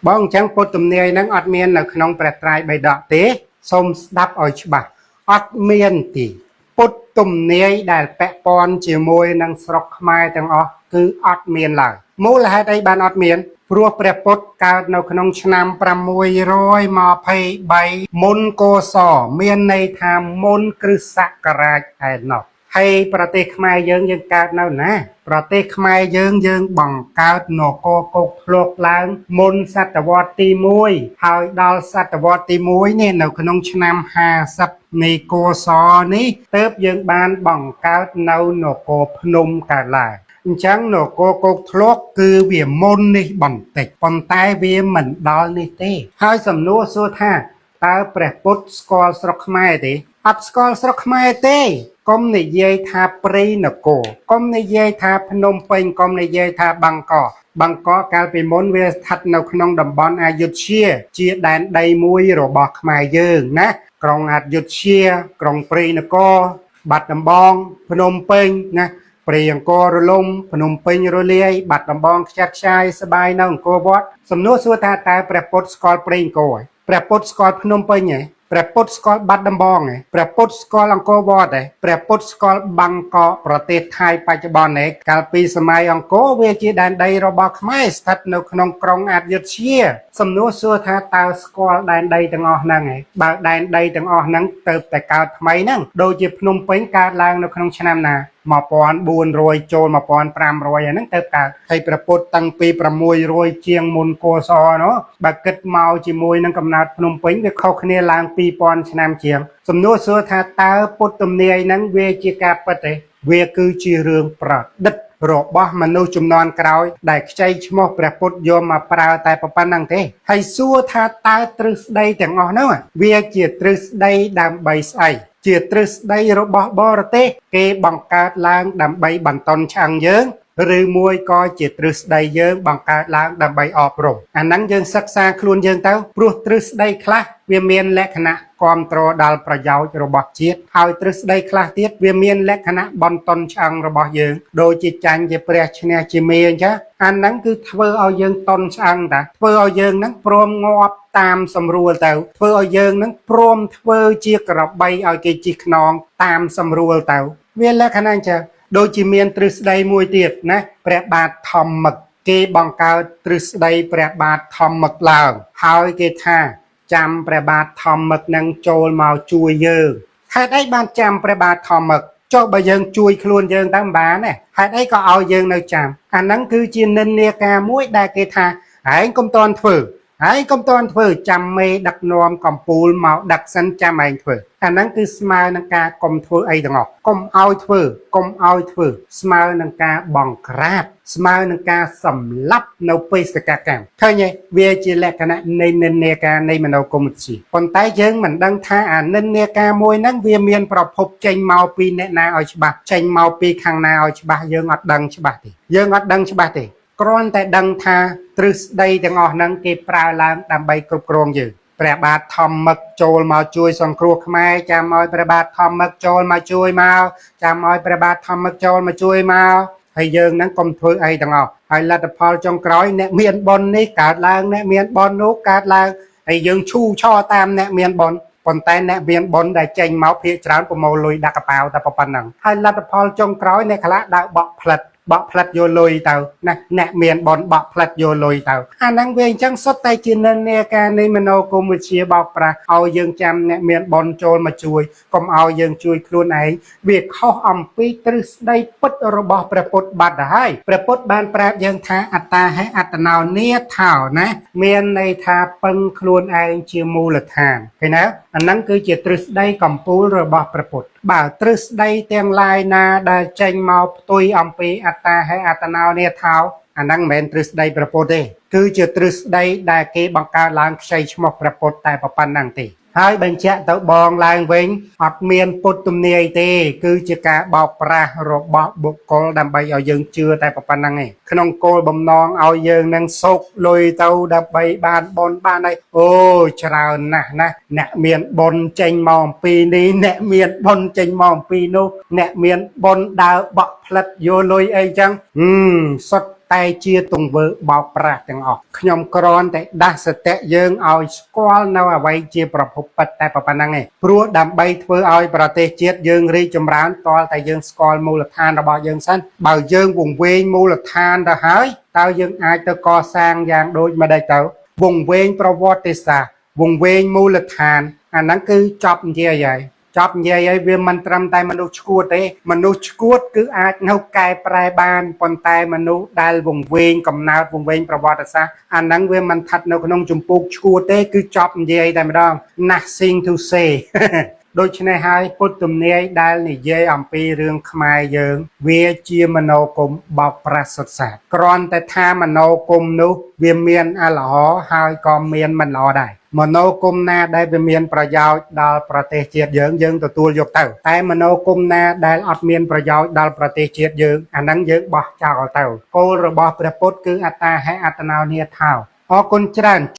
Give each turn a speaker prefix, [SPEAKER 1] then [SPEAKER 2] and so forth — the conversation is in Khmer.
[SPEAKER 1] បងអញ្ចឹងពុទ្ធទំនាយហ្នឹងអត់មាននៅក្នុងព្រះត្រៃបិដកទេសូមស្ដាប់ឲ្យច្បាស់អត់មានទេពុទ្ធទំនាយដែលពាក់ព័ន្ធជាមួយនឹងស្រុកខ្មែរទាំងអស់គឺអត់មានឡើយមូលហេតុអីបានអត់មានព្រោះព្រះពុទ្ធកើតនៅក្នុងឆ្នាំ623មុនកសមានន័យថាមុនគ្រិស្តសករាជឯណោះហើយប្រទេសខ្មែរយើងយើងកើតនៅណាប្រទេសខ្មែរយើងយើងបង្កើតនគរគោកធ្លកឡើងមុនសតវត្សទី1ហើយដល់សតវត្សទី1នេះនៅក្នុងឆ្នាំ50នៃកសនេះទើបយើងបានបង្កើតនៅនគរភ្នំកើតឡើងអញ្ចឹងនគរគោកធ្លកគឺវាមុននេះបន្តិចប៉ុន្តែវាមិនដល់នេះទេហើយសំណួរសួរថាតើព្រះពុទ្ធស្គាល់ស្រុកខ្មែរទេអត់ស្គាល់ស្រុកខ្មែរទេកុំនិយាយថាព្រៃនគរកុំនិយាយថាភ្នំពេញកុំនិយាយថាបាងកកបាងកកកាលពីមុនវាស្ថិតនៅក្នុងតំបន់អយុធ្យាជាដែនដីមួយរបស់ខ្មែរយើងណាក្រុងអយុធ្យាក្រុងព្រៃនគរបាត់ដំបងភ្នំពេញណាព្រៃអង្គររលំភ្នំពេញរលាយបាត់ដំបងខ្ចាត់ខ្ចាយស្បាយនៅអង្គរវត្តសំណួរសួរថាតើព្រះពុទ្ធស្គាល់ព្រៃអង្គរឯងព្រះពុទ្ធស្គាល់ភ្នំពេញឯងព្រះពុទ្ធស្គាល់បាត់ដំបងឯងព្រះពុទ្ធស្គាល់អង្គរវត្តឯងព្រះពុទ្ធស្គាល់បាងកកប្រទេសថៃបច្ចុប្បន្នឯងកាលពីសម័យអង្គរវាជាដែនដីរបស់ខ្មែរស្ថិតនៅក្នុងក្រុងអយុធ្យាសំណួរសួរថាតើស្គាល់ដែនដីទាំងអស់ហ្នឹងឯងបើដែនដីទាំងអស់ហ្នឹងទៅតែកើតថ្មីហ្នឹងដូចជាភ្នំពេញកើតឡើងនៅក្នុងឆ្នាំណា1400ចូល1500អាហ្នឹងទៅកើតហើយព្រះពុទ្ធតាំងពី600ជាងមុនកសនោះបើគិតមកជាមួយនឹងកំណើតភ្នំពេញវាខុសគ្នាឡើង2000ឆ្នាំជាងសំណួរសួរថាតើពុទ្ធទំនាយហ្នឹងវាជាការពិតទេវាគឺជារឿងប្រឌិតរបស់មនុស្សជំនាន់ក្រោយដែលខ្ចីឈ្មោះព្រះពុទ្ធយកមកប្រើតែប៉ុណ្្នឹងទេហើយសួរថាតើទ្រឹស្ដីទាំងអស់ហ្នឹងវាជាទ្រឹស្ដីដើម្បីស្អីជាទ្រឹស្ដីរបស់បរទេសគេបង្កើតឡើងដើម្បីបន្ទន់ឆ្អឹងយើងឬមួយក៏ជាទ្រឹស្ដីយើងបង្កើតឡើងដើម្បីអប់រំអាហ្នឹងយើងសិក្សាខ្លួនយើងទៅព្រោះទ្រឹស្ដីខ្លះវាមានលក្ខណៈគ្រប់គ្រងដល់ប្រយោជន៍របស់ជាតិហើយទ្រឹស្ដីខ្លះទៀតវាមានលក្ខណៈបន្ទន់ឆ្អឹងរបស់យើងដូចជាចាញ់ជាព្រះឈ្នះជាមេអញ្ចឹងអាហ្នឹងគឺធ្វើឲ្យយើងតន់ឆ្អឹងតាធ្វើឲ្យយើងហ្នឹងព្រមងាប់តាមសម្រួលទៅធ្វើឲ្យយើងហ្នឹងព្រមធ្វើជាក្របីឲ្យគេជិះខ្នងតាមសម្រួលទៅវាលក្ខណៈអញ្ចឹងដូចជាមានទ្រឹស្ដីមួយទៀតណាព្រះបាទធម្មឹកគេបង្កើតទ្រឹស្ដីព្រះបាទធម្មឹកឡើងហើយគេថាចាំព្រះបាទធម្មឹកនឹងចូលមកជួយយើងហេតុអីបានចាំព្រះបាទធម្មឹកចុះបើយើងជួយខ្លួនយើងទៅមិនបានទេហេតុអីក៏ឲ្យយើងនៅចាំអាហ្នឹងគឺជានិន្នាការមួយដែលគេថាឯងកុំតន់ធ្វើឯងកុំតន់ធ្វើចាំមេដឹកនាំកម្ពូលមកដឹកសិនចាំឯងធ្វើអាហ្នឹងគឺស្មើនឹងការកុំធ្វើអីទាំងអស់កុំឲ្យធ្វើកុំឲ្យធ្វើស្មើនឹងការបង្ក្រាបស្មើនឹងការសម្លាប់នៅបេសកកម្មឃើញទេវាជាលក្ខណៈនៃនិន្នាការនៃមនោគមវិជ្ជាប៉ុន្តែយើងមិនដឹងថាអានិន្នាការមួយហ្នឹងវាមានប្រភពចេញមកពីអ្នកណាឲ្យច្បាស់ចេញមកពីខាងណាឲ្យច្បាស់យើងអត់ដឹងច្បាស់ទេយើងអត់ដឹងច្បាស់ទេគ្រាន់តែដឹងថាទ្រឹស្ដីទាំងអស់ហ្នឹងគេប្រើឡើងដើម្បីគ្រប់គ្រងយើងព្រះបាទធម្មឹកចូលមកជួយសង្គ្រោះខ្មែរចាំឲ្យព្រះបាទធម្មឹកចូលមកជួយមកចាំឲ្យព្រះបាទធម្មឹកចូលមកជួយមកហើយយើងហ្នឹងកុំធ្វើអីទាំងអស់ហើយលទ្ធផលចុងក្រោយអ្នកមានបុណ្យនេះកើតឡើងអ្នកមានបុណ្យនោះកើតឡើងហើយយើងឈូឆរតាមអ្នកមានបុណ្យប៉ុន្តែអ្នកមានបុណ្យដែលចេញមកភាកច្រើនប្រមូលលុយដាក់កប៉ាវតែប៉ុណ្្នឹងហើយលទ្ធផលចុងក្រោយអ្នកខ្លះដើរបក់ផ្លិតបក់ផ្លិតយកលុយទៅណាអ្នកមានបុណ្យបក់ផ្លិតយកលុយទៅអាហ្នឹងវាអញ្ចឹងសុទ្ធតែជានិន្នាការនៃមនោគមវិជ្ជាបោកប្រាស់ឲ្យយើងចាំអ្នកមានបុណ្យចូលមកជួយកុំឲ្យយើងជួយខ្លួនឯងវាខុសអំពីទ្រឹស្ដីពិតរបស់ព្រះពុទ្ធបាត់ទៅហើយព្រះពុទ្ធបានប្រាប់យើងថាអត្តាហេអត្តនោនាថោណាមានន័យថាពឹងខ្លួនឯងជាមូលដ្ឋានឃើញណាអាហ្នឹងគឺជាទ្រឹស្ដីកម្ពូលរបស់ព្រះពុទ្ធបើទ្រឹស្ដីទាំងឡាយណាដែលចេញមកផ្ទុយអំពីអត្តាហេអត្តនោនាថោអាហ្នឹងមិនមែនទ្រឹស្ដីព្រះពុទ្ធទេគឺជាទ្រឹស្ដីដែលគេបង្កើតឡើងខ្ចីឈ្មោះព្រះពុទ្ធតែប៉ុណ្្នឹងទេហើយបញ្ជាក់ទៅបងឡើងវិញអត់មានពុទ្ធទំនាយទេគឺជាការបោកប្រាស់របស់បុគ្គលដើម្បីឲ្យយើងជឿតែប៉ុណ្្នឹងឯងក្នុងគោលបំណងឲ្យយើងនឹងសោកលុយទៅដើម្បីបានបុណ្យបានអីអូច្រើនណាស់ណាអ្នកមានបុណ្យចេញមកអំពីនេះអ្នកមានបុណ្យចេញមកអំពីនោះអ្នកមានបុណ្យដើរបក់ផ្លិតយកលុយអីចឹងសុទ្ធ តែជាទង្វើបោកប្រាស់ទាំងអស់ខ្ញុំគ្រាន់តែដាស់សតិយើងឲ្យស្គាល់នៅអ្វីជាប្រភពពិតតែប៉ុណ្ណឹងឯងព្រោះដើម្បីធ្វើឲ្យប្រទេសជាតិយើងរីកចម្រើនទាល់តែយើងស្គាល់មូលដ្ឋានរបស់យើងសិនបើយើងវង្វេងមូលដ្ឋានទៅហើយតើយើងអាចទៅកសាងយ៉ាងដូចម្ដេចទៅវង្វេងប្រវត្តិសាស្ត្រវង្វេងមូលដ្ឋានអាហ្នឹងគឺចប់និយាយហើយ ចប់និយាយហើយវាមិនត្រឹមតែមនុស្សឈួតទេមនុស្សឈួតគឺអាចនៅកែប្រែបានប៉ុន្តែមនុស្សដែលវង្វេងកំណើតវង្វេងប្រវត្តិសាស្ត្រអាហ្នឹងវាមិនស្ថិតនៅក្នុងចម្ពោះឈួតទេគឺចប់និយាយតែម្ដង Nothing to say. ដូច្នេះហើយពុទ្ធទំនាយដែលនិយាយអំពីរឿងខ្មែរយើង វាជាមโนគមបោកប្រាស់សុទ្ធសាធគ្រាន់តែថាមโนគមនោះវាមានអល្អហើយក៏មានមិនល្អដែរមโนគមណាដែលវាមានប្រយោជន៍ដល់ប្រទេសជាតិយើងយើងទទួលយកទៅតែមโนគមណាដែលអត់មានប្រយោជន៍ដល់ប្រទេសជាតិយើងអាហ្នឹងយើងបោះចោលទៅគោលរបស់ព្រះពុទ្ធគឺអត្តាហេអត្តនោនាថោអរគុណច្រើន។